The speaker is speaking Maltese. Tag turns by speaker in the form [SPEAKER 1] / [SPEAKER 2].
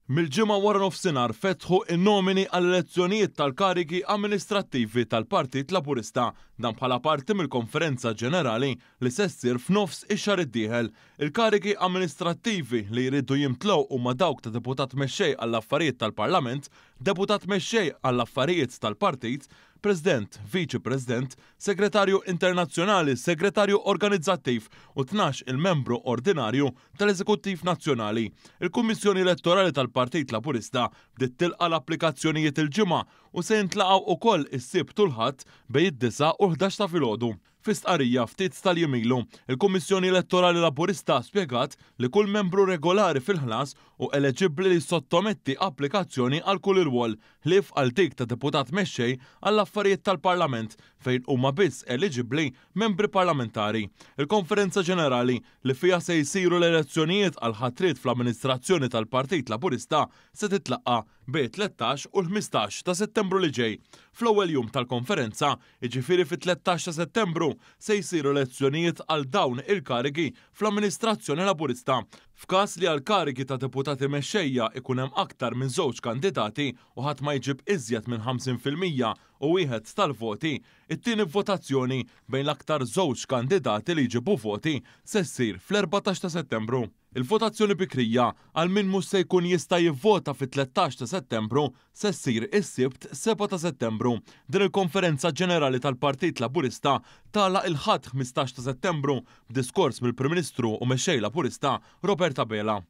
[SPEAKER 1] Mill-Ġimgħa waranofsinhar fetħu n-nomini għall-elezzjonijiet tal-karigi amministrattivi tal-Partit Laburista, dan bħala parti mill-Konferenza Ġenerali li se ssir f'nofs ix-xahar id-dieħel. Il-karigi amministrattivi li jridu jimtlew huma dawk ta' Deputat Mexxej għall-Affarijiet tal-Parlament, Deputat Mexxej għall-Affarijiet tal-Partit, President, Viċi President, Segretarju Internazzjonali, Segretarju Organizzattiv u 12 il-membru ordinarju tal-Eżekuttiv Nazzjonali. Il-Kummissjoni Elettorali tal-Partit Laburista bdiet tilqa' l-applikazzjonijiet il-Ġimgħa u se jintlaqgħu ukoll is-Sibt u l-Ħadd bejn id-disgħa u l-ħdax ta' filgħodu. Fi stqarrija ftit tal-jiem ilu, il-Kummissjoni Elettorali Laburista spjegat li kull membru regolari fil-ħlas hu eleġibbli li jissottometti applikazzjoni għal kull irwol, ħlief għal dik ta' Deputat Mexxej għall-Affarijiet tal-Parlament fejn huma biss eliġibbli membri parlamentari. Il-Konferenza Ġenerali li fiha se jsiru l-elezzjonijiet għall-ħatriet fl-amministrazzjoni tal-Partit Laburista se titlaqqa' bejn it-13 u l-15 ta' Settembru li ġej. Fl-ewwel jum tal-konferenza, jiġifieri fit-13 ta' Settembru, se jsiru elezzjonijiet għal dawn il-karigi fl-amministrazzjoni Laburista. F'każ li għall-karigi ta' deputati mexxejja jkun hemm aktar minn żewġ kandidati u ħadd ma jġib iżjed minn 50% u wieħed tal-voti, It-tieni votazzjoni bejn l-aktar żewġ kandidati li jġibu voti se ssir fl-14 ta' Settembru. Il-votazzjoni bikrija għal min mhux se jkun jista' jivvota fit-13 ta' Settembru se ssir is-Sibt 7 ta' Settembru. Din il-konferenza ġenerali tal-Partit Laburista tagħlaq il-Ħadd 15 ta' Settembru b'diskors mill-Prim Ministru u Mexxej Laburista Robert Abela.